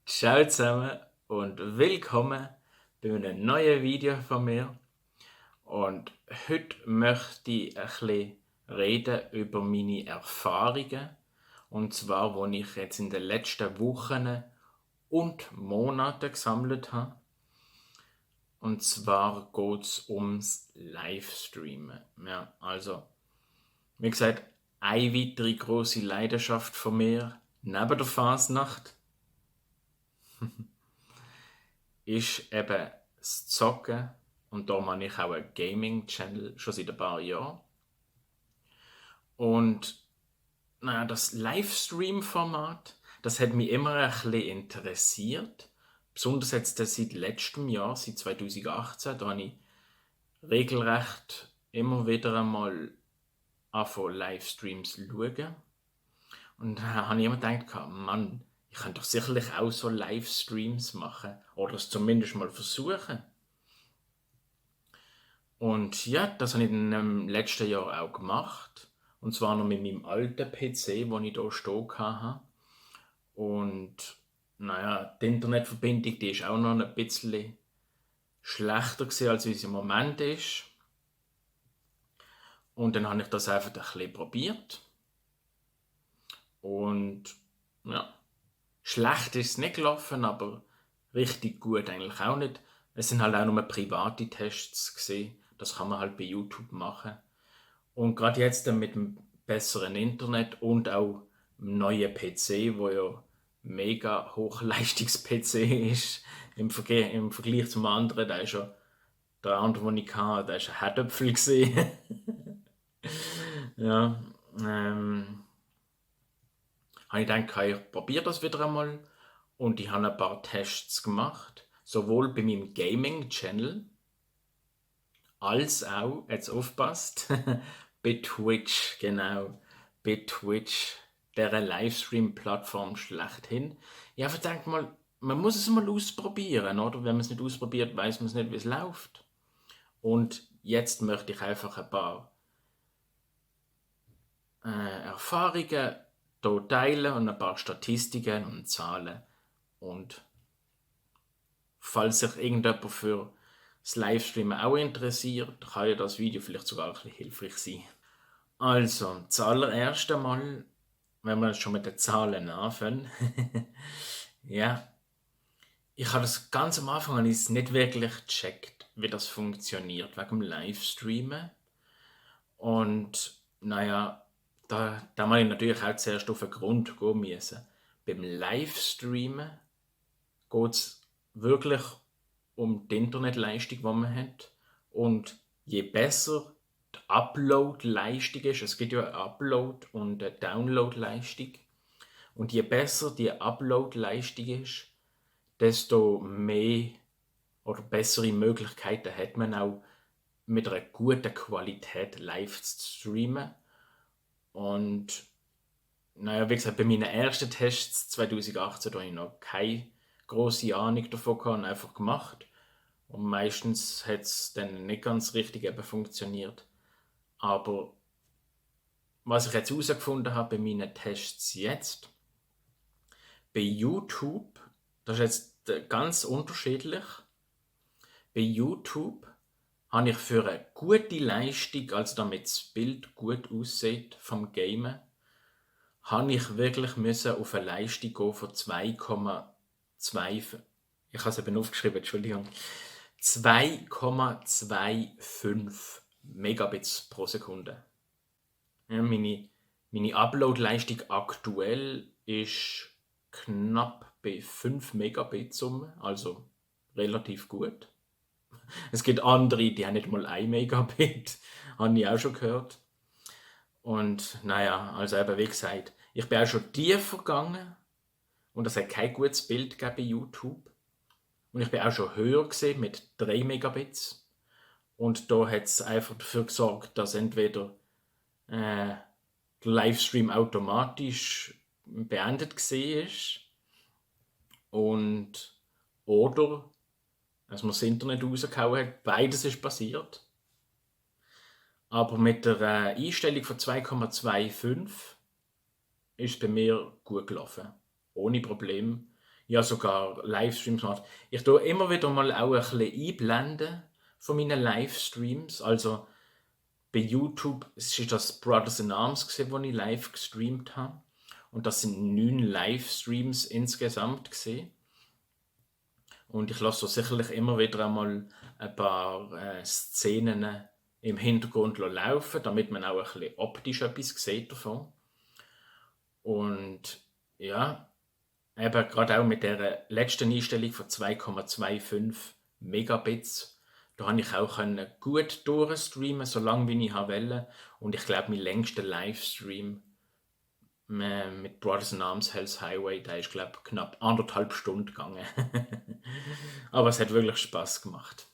Ciao zusammen und willkommen bei einem neuen Video von mir. Und heute möchte ich ein bisschen reden über meine Erfahrungen. Und zwar, die ich jetzt in den letzten Wochen und Monaten gesammelt habe. Und zwar geht es ums Livestreamen. Ja, also, wie gesagt, eine weitere grosse Leidenschaft von mir neben der Fasnacht ist eben das Zocken. Und da habe ich auch einen Gaming-Channel schon seit ein paar Jahren. Und naja, das Livestream-Format, das hat mich immer ein bisschen interessiert. Besonders jetzt seit letztem Jahr, seit 2018, da habe ich regelrecht immer wieder einmal angefangen, Livestreams zu schauen. Und da habe ich immer gedacht, Mann, ich könnte doch sicherlich auch so Livestreams machen. Oder es zumindest mal versuchen. Und ja, das habe ich dann im letzten Jahr auch gemacht. Und zwar noch mit meinem alten PC, den ich hier stehen hatte. Und naja, die Internetverbindung, die ist auch noch ein bisschen schlechter gewesen, als wie sie im Moment ist. Und dann habe ich das einfach ein bisschen probiert. Und ja, schlecht ist es nicht gelaufen, aber richtig gut eigentlich auch nicht. Es sind halt auch nur private Tests gewesen. Das kann man halt bei YouTube machen. Und gerade jetzt dann mit dem besseren Internet und auch dem neuen PC, wo ja mega Hochleistungs-PC ist, im Vergleich zum anderen, der ist ja, der andere, den ich hatte, der ist ein Herdöpfel gewesen. Ja, habe ich gedacht, ich probiere das wieder einmal. Und ich habe ein paar Tests gemacht, sowohl bei meinem Gaming-Channel, als auch, jetzt aufpasst, bei Twitch, genau, bei Twitch, der Livestream-Plattform schlechthin. Ich habe gedacht, man muss es mal ausprobieren, oder? Wenn man es nicht ausprobiert, weiß man es nicht, wie es läuft. Und jetzt möchte ich einfach ein paar Erfahrungen hier teilen und ein paar Statistiken und Zahlen. Und falls sich irgendjemand für das Livestreamen auch interessiert, kann ja das Video vielleicht sogar ein bisschen hilfreich sein. Also, zuallererst einmal, wenn wir schon mit den Zahlen anfangen, ja, ich habe das ganz am Anfang habe ich es nicht wirklich gecheckt, wie das funktioniert, wegen dem Livestreamen. Und naja, da muss ich natürlich auch zuerst auf den Grund gehen müssen. Beim Livestreamen geht es wirklich um die Internetleistung, die man hat. Und je besser die Upload-Leistung ist, es gibt ja eine Upload- und eine Download-Leistung, und je besser die Upload-Leistung ist, desto mehr oder bessere Möglichkeiten hat man auch mit einer guten Qualität live zu streamen. Und naja, wie gesagt, bei meinen ersten Tests 2018 hatte ich noch keine große Ahnung davon gehabt, einfach gemacht. Und meistens hat es dann nicht ganz richtig eben funktioniert. Aber was ich jetzt herausgefunden habe bei meinen Tests jetzt, bei YouTube, das ist jetzt ganz unterschiedlich. Bei YouTube habe ich für eine gute Leistung, also damit das Bild gut aussieht vom Gamen, habe ich wirklich müssen auf eine Leistung gehen von 2,2. Ich habe es eben aufgeschrieben, Entschuldigung. 2,25 Megabits pro Sekunde. Ja, meine Upload-Leistung aktuell ist knapp bei 5 Megabits also relativ gut. Es gibt andere, die haben nicht mal 1 Megabit, habe ich auch schon gehört. Und naja, also eben wie gesagt, ich bin auch schon tiefer gegangen und es hat kein gutes Bild gegeben bei YouTube. Und ich bin auch schon höher gesehen mit 3 Megabits. Und da hat es einfach dafür gesorgt, dass entweder der Livestream automatisch beendet war und oder dass man das Internet rausgehauen hat. Beides ist passiert. Aber mit der Einstellung von 2,25 ist es bei mir gut gelaufen. ohne Problem. Ja, sogar Livestreams gemacht. Ich tue immer wieder mal auch ein bisschen einblenden von meinen Livestreams. Also bei YouTube, es ist das Brothers in Arms gewesen, wo ich live gestreamt habe. Und das sind 9 Livestreams insgesamt gesehen. Und ich lasse so sicherlich immer wieder einmal ein paar Szenen im Hintergrund laufen, damit man auch ein bisschen optisch etwas sieht davon. Und ja, eben gerade auch mit der letzten Einstellung von 2,25 Megabits, da habe ich auch gut durchstreamen, so lange wie ich wollte. Und ich glaube, mein längster Livestream mit Brothers in Arms Hell's Highway, der ist, glaube ich, knapp 1,5 Stunden gegangen. Aber es hat wirklich Spaß gemacht.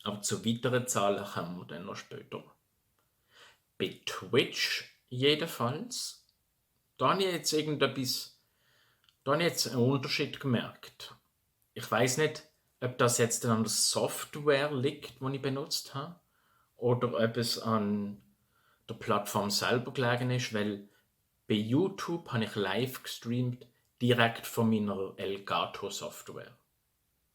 Aber zu weiteren Zahlen kommen wir dann noch später. Bei Twitch jedenfalls, da habe ich jetzt irgendetwas, da habe ich jetzt einen Unterschied gemerkt. Ich weiß nicht, ob das jetzt an der Software liegt, die ich benutzt habe, oder ob es an der Plattform selber gelegen ist, weil bei YouTube habe ich live gestreamt, direkt von meiner Elgato Software.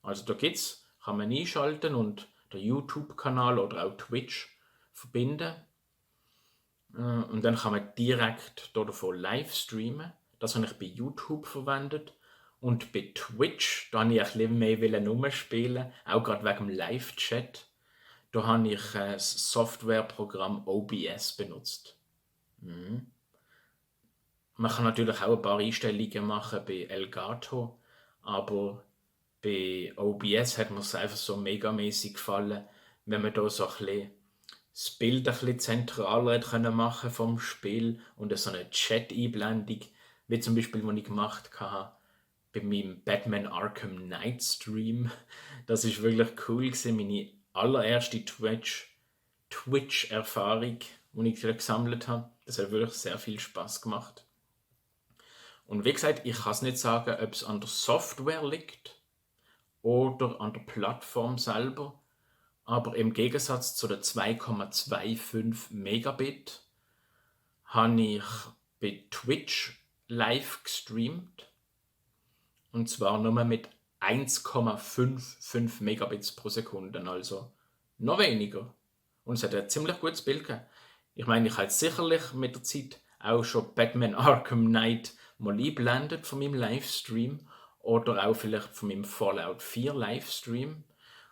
Also da kann man einschalten und den YouTube-Kanal oder auch Twitch verbinden. Und dann kann man direkt davon live streamen. Das habe ich bei YouTube verwendet. Und bei Twitch, da wollte ich ein bisschen mehr rumspielen, auch gerade wegen dem Live-Chat. Da habe ich das Softwareprogramm OBS benutzt. Man kann natürlich auch ein paar Einstellungen machen bei Elgato, aber bei OBS hat mir es einfach so megamäßig gefallen, wenn man da so ein bisschen das Bild ein bisschen zentraler hat können machen vom Spiel und so eine Chat-Einblendung, wie zum Beispiel, was ich gemacht habe bei meinem Batman Arkham Knight Stream. Das ist wirklich cool gewesen, meine allererste Twitch-Erfahrung, die ich gesammelt habe. Das hat wirklich sehr viel Spaß gemacht. Und wie gesagt, ich kann es nicht sagen, ob es an der Software liegt oder an der Plattform selber. Aber im Gegensatz zu den 2,25 Megabit habe ich bei Twitch live gestreamt. Und zwar nur mit 1,55 Megabits pro Sekunde, also noch weniger. Und es hat ein ziemlich gutes Bild gegeben. Ich meine, ich habe jetzt sicherlich mit der Zeit auch schon Batman Arkham Knight mal einblendet von meinem Livestream oder auch vielleicht von meinem Fallout 4 Livestream.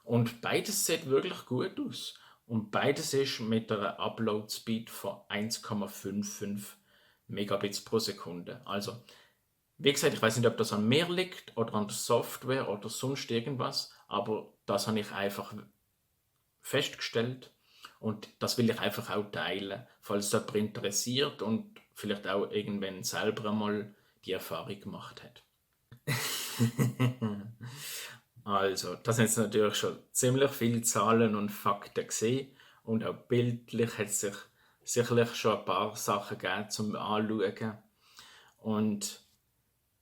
Und beides sieht wirklich gut aus. Und beides ist mit einer Upload-Speed von 1,55 Megabits pro Sekunde. Also, wie gesagt, ich weiß nicht, ob das an mir liegt oder an der Software oder sonst irgendwas, aber das habe ich einfach festgestellt und das will ich einfach auch teilen, falls es jemand interessiert und vielleicht auch irgendwann selber einmal die Erfahrung gemacht hat. Also, das sind jetzt natürlich schon ziemlich viele Zahlen und Fakten gesehen und auch bildlich hat es sich sicherlich schon ein paar Sachen gegeben zum Anschauen. Und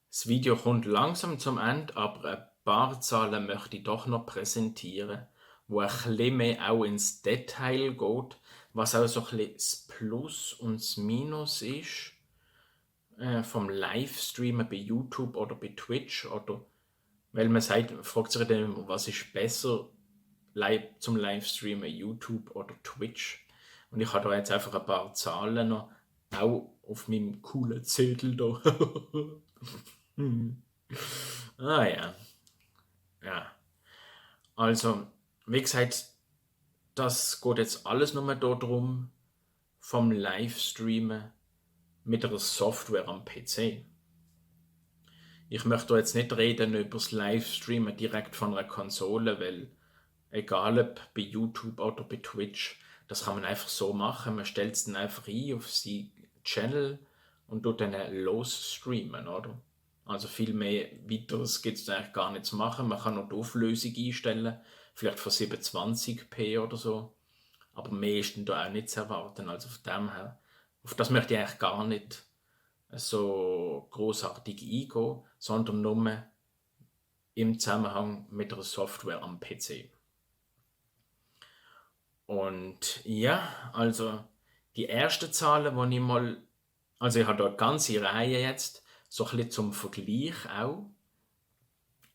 das Video kommt langsam zum Ende, aber ein paar Zahlen möchte ich doch noch präsentieren, wo ein bisschen mehr auch ins Detail geht, was auch so ein bisschen das Plus und das Minus ist vom Livestreamen bei YouTube oder bei Twitch oder weil man fragt sich dann immer, was ist besser zum Livestreamen, YouTube oder Twitch? Und ich habe da jetzt einfach ein paar Zahlen noch, auch auf meinem coolen Zettel da. Ah ja. Ja. Also, wie gesagt, das geht jetzt alles nur darum, vom Livestreamen mit einer Software am PC. Ich möchte jetzt nicht reden über das Livestreamen direkt von einer Konsole, weil egal ob bei YouTube oder bei Twitch, das kann man einfach so machen. Man stellt es dann einfach ein auf seinen Channel und tut dann losstreamen, oder? Also viel mehr weiteres gibt es eigentlich gar nicht zu machen. Man kann noch die Auflösung einstellen, vielleicht von 720p oder so. Aber mehr ist dann da auch nicht zu erwarten. Also von dem her, auf das möchte ich eigentlich gar nicht so großartig eingehen, sondern nur im Zusammenhang mit der Software am PC. Und ja, also die ersten Zahlen, die ich mal, also ich habe da eine ganze Reihe jetzt so ein bisschen zum Vergleich auch.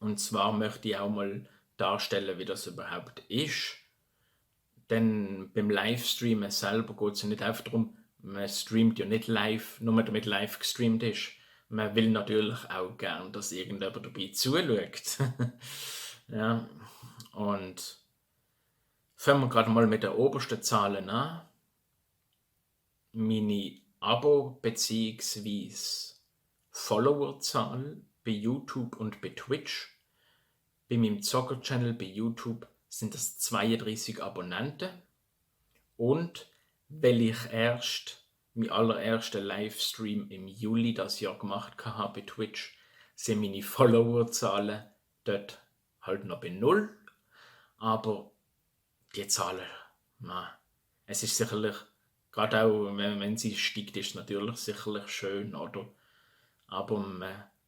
Und zwar möchte ich auch mal darstellen, wie das überhaupt ist. Denn beim Livestreamen selber geht es ja nicht einfach darum, man streamt ja nicht live, nur damit live gestreamt ist. Man will natürlich auch gern, dass irgendjemand dabei zuschaut. Ja, und fangen wir gerade mal mit den obersten Zahlen an. Meine Abo- bzw. Followerzahl bei YouTube und bei Twitch. Bei meinem Zocker-Channel bei YouTube sind das 32 Abonnenten. Und weil ich meinen allerersten Livestream im Juli das Jahr gemacht habe bei Twitch, sind meine Followerzahlen dort halt noch bei null. Aber die Zahlen, es ist sicherlich, gerade auch wenn sie steigt, ist es natürlich sicherlich schön, oder? Aber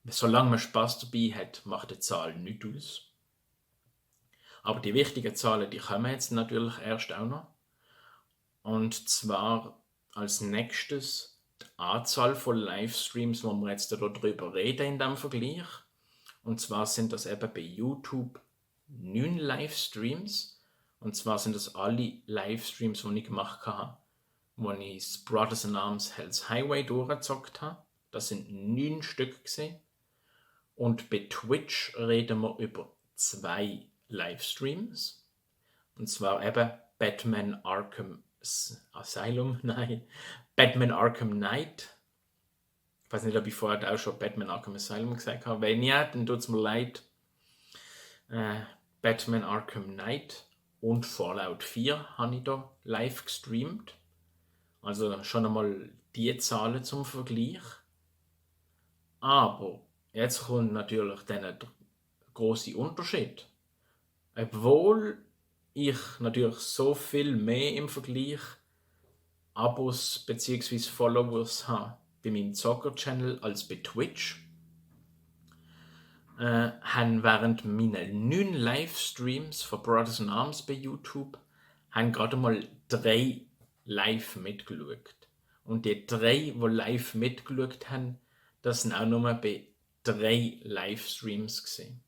solange man Spaß dabei hat, macht die Zahl nichts aus. Aber die wichtigen Zahlen, die kommen jetzt natürlich erst auch noch. Und zwar als nächstes die Anzahl von Livestreams, wo wir jetzt darüber reden in diesem Vergleich. Und zwar sind das eben bei YouTube 9 Livestreams. Und zwar sind das alle Livestreams, die ich gemacht habe, wo ich das Brothers in Arms Hell's Highway durchgezockt habe. Das sind 9 Stück gewesen. Und bei Twitch reden wir über 2 Livestreams. Und zwar eben Batman Arkham Asylum, nein, Batman Arkham Knight. Ich weiß nicht, ob ich vorher auch schon Batman Arkham Asylum gesagt habe. Wenn ja, dann tut es mir leid. Batman Arkham Knight und Fallout 4 habe ich da live gestreamt. Also schon einmal die Zahlen zum Vergleich. Aber jetzt kommt natürlich der große Unterschied. Obwohl ich natürlich so viel mehr im Vergleich Abos bzw. Followers habe bei meinem Zocker-Channel als bei Twitch, haben während meiner 9 Livestreams von Brothers in Arms bei YouTube haben gerade mal 3 live mitgeschaut. Und die 3, die live mitgeschaut haben, das sind auch nur bei 3 Livestreams gewesen.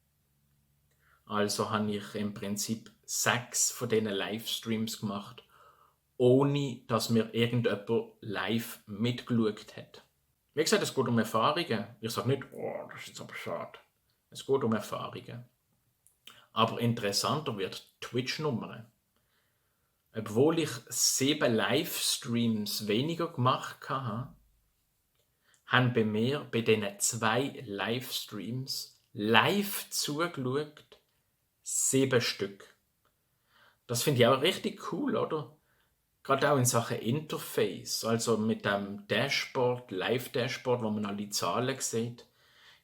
Also habe ich im Prinzip 6 von diesen Livestreams gemacht, ohne dass mir irgendjemand live mitgeschaut hat. Wie gesagt, es geht um Erfahrungen. Ich sage nicht, oh, das ist jetzt aber schade. Es geht um Erfahrungen. Aber interessanter wird die Twitch-Nummer. Obwohl ich 7 Livestreams weniger gemacht habe, haben bei mir bei diesen 2 Livestreams live zugeschaut 7 Stück. Das finde ich auch richtig cool, oder? Gerade auch in Sachen Interface, also mit dem Dashboard, Live-Dashboard, wo man alle Zahlen sieht.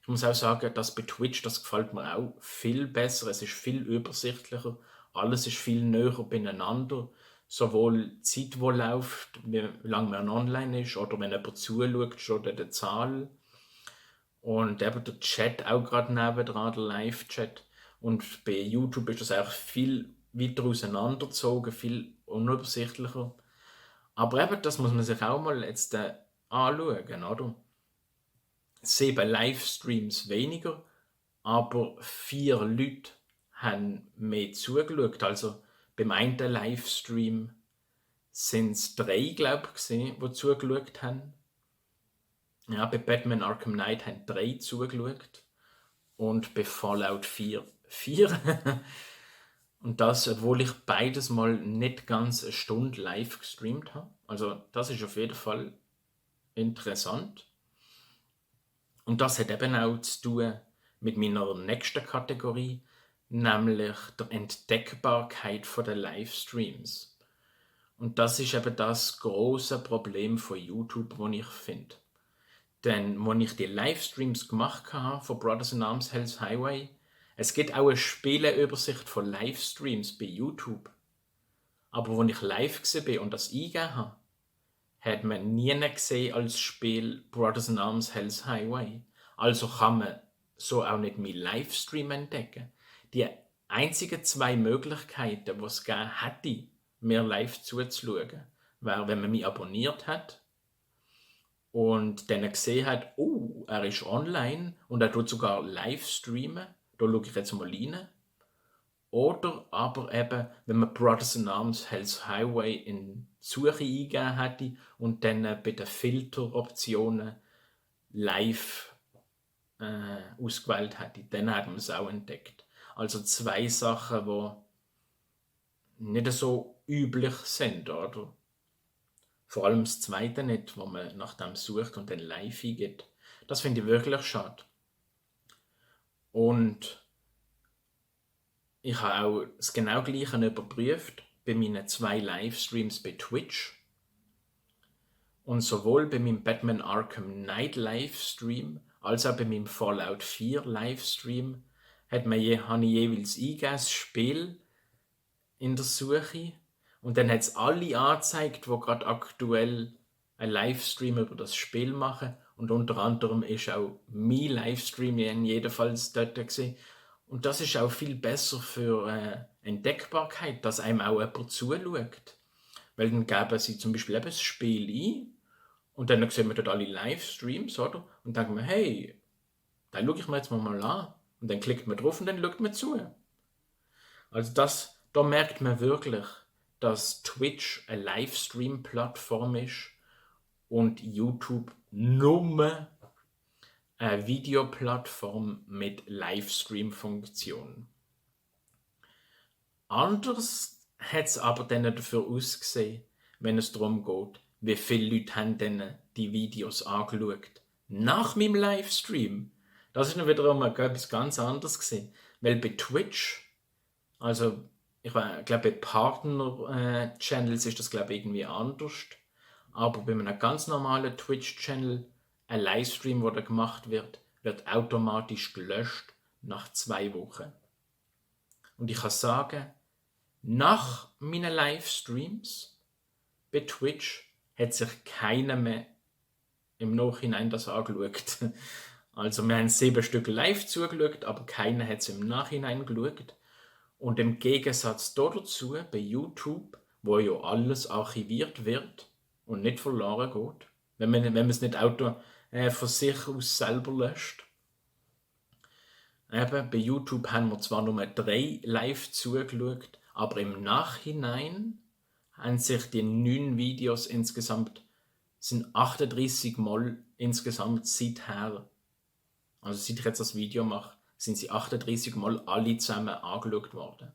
Ich muss auch sagen, dass bei Twitch, das gefällt mir auch viel besser. Es ist viel übersichtlicher, alles ist viel näher beieinander. Sowohl die Zeit, die läuft, wie lange man online ist, oder wenn jemand zuschaut, schon die Zahl. Und eben der Chat auch gerade nebendran, der Live-Chat. Und bei YouTube ist das auch viel weiter auseinandergezogen, viel unübersichtlicher. Aber eben, das muss man sich auch mal jetzt anschauen, oder? 7 Livestreams weniger, aber 4 Leute haben mehr zugeschaut. Also beim einen Livestream sind es 3, glaube ich, die zugeschaut haben. Ja, bei Batman Arkham Knight haben 3 zugeschaut. Und bei Fallout 4 4. Und das, obwohl ich beides mal nicht ganz eine Stunde live gestreamt habe. Also das ist auf jeden Fall interessant. Und das hat eben auch zu tun mit meiner nächsten Kategorie, nämlich der Entdeckbarkeit der Livestreams. Und das ist eben das große Problem von YouTube, das ich finde. Denn als ich die Livestreams gemacht habe von Brothers in Arms Hell's Highway, es gibt auch eine Spieleübersicht von Livestreams bei YouTube. Aber als ich live war und das eingegeben habe, hat man nie gesehen als Spiel Brothers in Arms Hell's Highway. Also kann man so auch nicht meinen Livestream entdecken. Die einzigen 2 Möglichkeiten, die es gegeben hätte, mir live zuzuschauen, wäre, wenn man mich abonniert hat und dann gesehen hat, oh, er ist online und er tut sogar live streamen. Da schaue ich jetzt mal rein. Oder aber eben, wenn man Brothers in Arms Hell's Highway in die Suche eingegeben hätte und dann bei den Filteroptionen live ausgewählt hätte, dann hätte man es auch entdeckt. Also zwei Sachen, die nicht so üblich sind, oder? Vor allem das zweite nicht, wo man nach dem sucht und dann live eingeht. Das finde ich wirklich schade. Und ich habe auch das genau Gleiche überprüft bei meinen 2 Livestreams bei Twitch. Und sowohl bei meinem Batman Arkham Knight Livestream als auch bei meinem Fallout 4 Livestream habe ich jeweils eingegeben, das Spiel in der Suche. Und dann hat es alle angezeigt, die gerade aktuell einen Livestream über das Spiel machen. Und unter anderem ist auch mein Livestream jedenfalls dort gewesen. Und das ist auch viel besser für Entdeckbarkeit, dass einem auch jemand zuschaut. Weil dann geben sie zum Beispiel eben das Spiel ein und dann sehen wir dort alle Livestreams, oder? Und denken wir, hey, da schaue ich mir jetzt mal an. Und dann klickt man drauf und dann schaut man zu. Also da merkt man wirklich, dass Twitch eine Livestream-Plattform ist und YouTube nur eine Videoplattform mit Livestream-Funktion. Anders hat es aber dann dafür ausgesehen, wenn es darum geht, wie viele Leute haben denn die Videos angeschaut. Nach meinem Livestream. Das ist dann wiederum etwas ganz anderes gewesen. Weil bei Twitch, also ich glaube bei Partner-Channels ist das glaube ich irgendwie anders. Aber bei einem ganz normalen Twitch-Channel, ein Livestream, der da gemacht wird automatisch gelöscht nach 2 Wochen. Und ich kann sagen, nach meinen Livestreams bei Twitch hat sich keiner mehr im Nachhinein das angeschaut. Also wir haben 7 Stück live zugeschaut, aber keiner hat es im Nachhinein geschaut. Und im Gegensatz dazu, bei YouTube, wo ja alles archiviert wird und nicht verloren geht, wenn man es nicht von sich aus selber löscht. Eben, bei YouTube haben wir zwar nur 3 live zugeschaut, aber im Nachhinein haben sich die 9 Videos sind 38 Mal insgesamt seither, also seit ich jetzt das Video mache, sind sie 38 Mal alle zusammen angeschaut worden.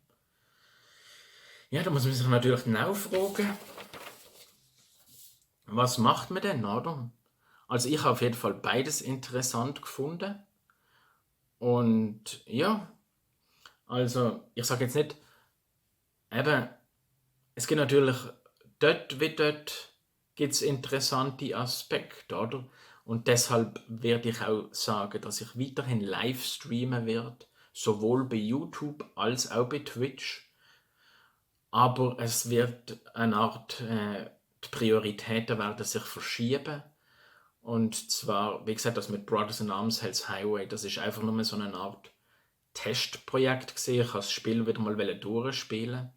Ja, da muss man sich natürlich genau fragen, was macht man denn, oder? Also ich habe auf jeden Fall beides interessant gefunden. Und ja, also ich sage jetzt nicht, eben, es gibt natürlich dort wie dort gibt es interessante Aspekte, oder? Und deshalb werde ich auch sagen, dass ich weiterhin live streamen werde, sowohl bei YouTube als auch bei Twitch. Aber es wird eine Art, die Prioritäten werden sich verschieben. Und zwar, wie gesagt, das mit Brothers in Arms Hell's Highway, das ist einfach nur so eine Art Testprojekt gesehen. Ich habe das Spiel wieder mal durchspielen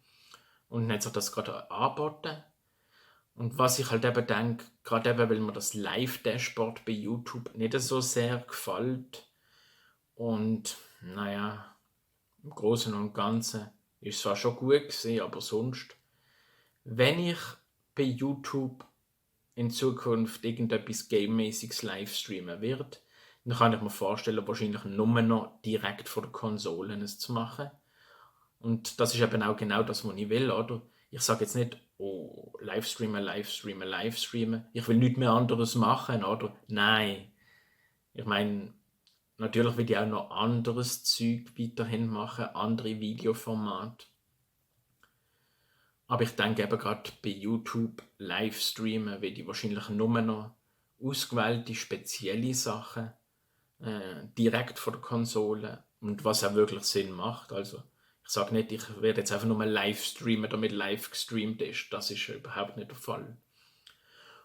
und dann hat sich das gerade angeboten. Und was ich halt eben denke, gerade eben, weil mir das Live-Dashboard bei YouTube nicht so sehr gefällt und naja, im Großen und Ganzen ist es zwar schon gut gewesen, aber sonst, wenn ich bei YouTube in Zukunft irgendetwas Game-mäßiges live streamen werde, dann kann ich mir vorstellen, wahrscheinlich nur noch direkt vor der Konsole es zu machen. Und das ist eben auch genau das, was ich will, oder? Ich sage jetzt nicht, oh, Livestreamen, Livestreamen, Livestreamen. Ich will nichts mehr anderes machen, oder? Nein. Ich meine, natürlich will ich auch noch anderes Zeug weiterhin machen, andere Videoformate. Aber ich denke eben gerade bei YouTube Livestreamen will ich wahrscheinlich nur noch ausgewählte spezielle Sachen direkt vor der Konsole und was auch wirklich Sinn macht. Also ich sage nicht, ich werde jetzt einfach nur live streamen, damit live gestreamt ist. Das ist überhaupt nicht der Fall.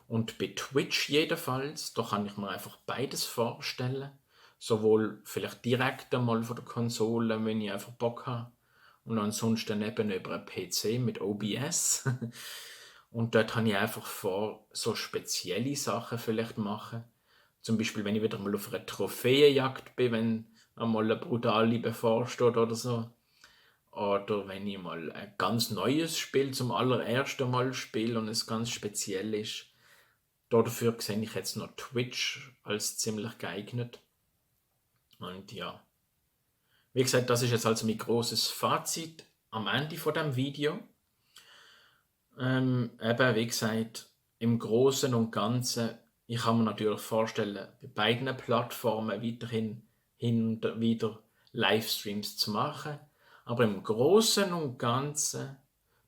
Und bei Twitch jedenfalls, da kann ich mir einfach beides vorstellen. Sowohl vielleicht direkt einmal von der Konsole, wenn ich einfach Bock habe. Und ansonsten eben über einen PC mit OBS. Und dort habe ich einfach vor, so spezielle Sachen vielleicht machen. Zum Beispiel, wenn ich wieder mal auf einer Trophäenjagd bin, wenn einmal eine brutale bevorsteht oder so. Oder wenn ich mal ein ganz neues Spiel zum allerersten Mal spiele und es ganz speziell ist. Dafür sehe ich jetzt noch Twitch als ziemlich geeignet. Und ja, wie gesagt, das ist jetzt also mein großes Fazit am Ende von dem Video. Eben, wie gesagt, im Großen und Ganzen, ich kann mir natürlich vorstellen, bei beiden Plattformen weiterhin hin und wieder Livestreams zu machen. Aber im Großen und Ganzen,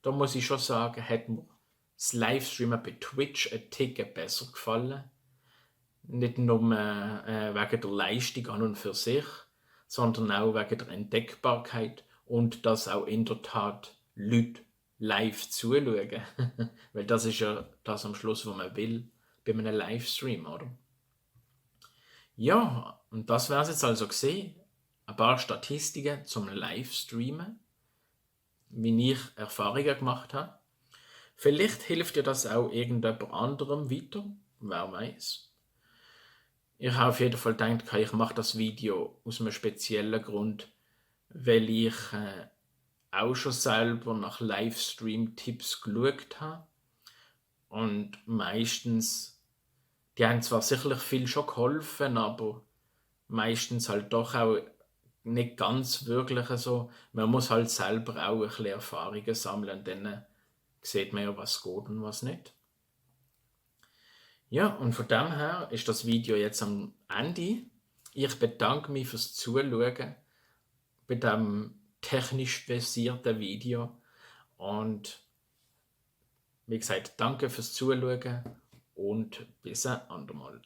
da muss ich schon sagen, hat mir das Livestreamen bei Twitch ein Ticken besser gefallen. Nicht nur wegen der Leistung an und für sich, sondern auch wegen der Entdeckbarkeit und dass auch in der Tat Leute live zuschauen. Weil das ist ja das am Schluss, was man will bei einem Livestream, oder? Ja, und das wäre es jetzt also gesehen. Ein paar Statistiken zum Livestreamen, wie ich Erfahrungen gemacht habe. Vielleicht hilft dir das auch irgendjemand anderem weiter, wer weiß. Ich habe auf jeden Fall gedacht, ich mache das Video aus einem speziellen Grund, weil ich auch schon selber nach Livestream-Tipps geschaut habe. Und meistens, die haben zwar sicherlich viel schon geholfen, aber meistens halt doch auch nicht ganz wirklich so. Man muss halt selber auch ein bisschen Erfahrungen sammeln, dann sieht man ja, was geht und was nicht. Ja, und von dem her ist das Video jetzt am Ende. Ich bedanke mich fürs Zuschauen bei diesem technisch versierten Video. Und wie gesagt, danke fürs Zuschauen und bis ein andermal.